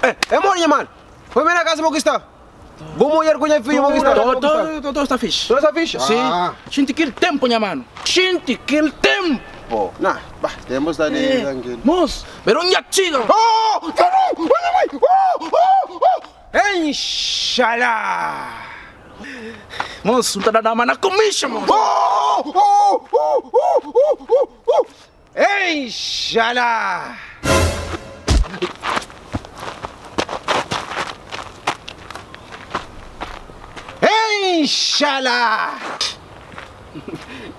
Eh, é mori nha mano. Foi bem na casa mo que está. Bo mulher com nha filho mo que está. Tô, tô, tô, está fixe. Tô está fixe? Sim. Ah. Sente aquele tempo, nha mano. Sente aquele tempo. Nah, bah, tempo está ali, tranquilo. Moço, pero um chiga. Oh, caralho! Olha mãe! Oh, oh, oh! Inxalá! Moço, não tá dando na comicha, moço. Oh, oh, oh, oh, oh, oh, oh! Inxalá! Inxalá!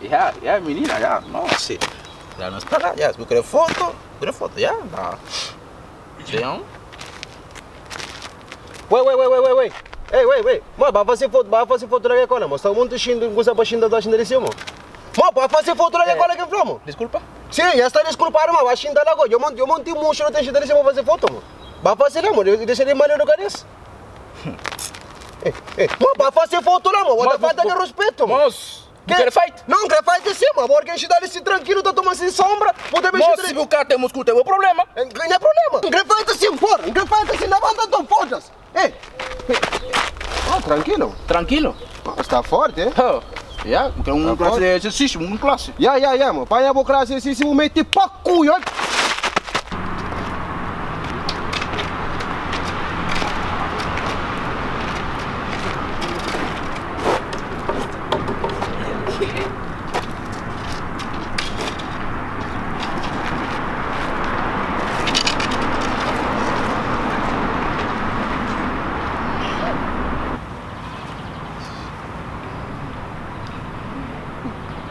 Ya, ya, menina, ya, no, sí. Ya no está lá, ya, eu quero foto, quero foto, ya, tá. Sim. Wait, wait, wait, wait, wait, wait. Ei, wait, wait. Mano, vai fazer foto, vai fazer foto lá agora, moço. Está muito chindo, gosta para chindo da chindo de cima. Mano, vai fazer foto lá agora que falamos. Desculpa. Sim, já está desculpado, mas vai xingar lá agora. Eu monto, eu monto muito, não tem chindo de cima fazer foto, mano. Vai fazer lá, mano. Deixa ele maneiro cabeça. Ei, ei, mano, vai fazer foto lá, mano. Bota falta de respeito, mano. Moço, não quer fight? Não, quer fight sim, mano. Porque a gente dá ali tranquilo, tá tomando sem sombra. Pode mexer. Moço, se o cara tem músculo, tem um problema. Não é problema. Não quer fight sim, porra. Não quer fight sim, levanta então, foda-se. Ei. Ah, tranquilo. Tranquilo. Está forte, hein? Oh, yeah, quero um classe de exercício, um classe. Ya, ya, ya, mano. Pai, vou classe exercício, mete pa cu, ó.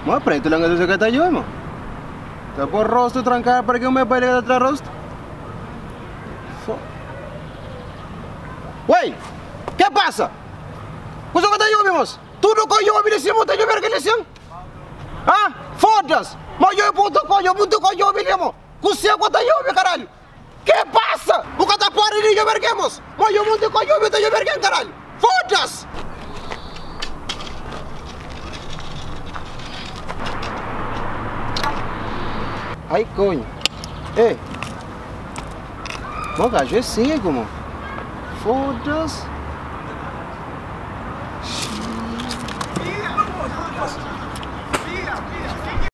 Mano, preto lang sa katayo mo. Tapos rosto trancar para que eu me baile atrás rosto. Ué, que passa? Kusa katayo moço? Tudo com eu obedeci, mo tayo ver que lesian. Ah, foda-se. Mas eu puto com eu puto com eu obedeci, Kusa katayo caralho. Que passa? O cata pare de eu ver que moço? Mas eu mundo com eu tayo ver que caralho. Foda-se. Ai, coño. Ei. Bom, gajo é cego, mano. Foda-se.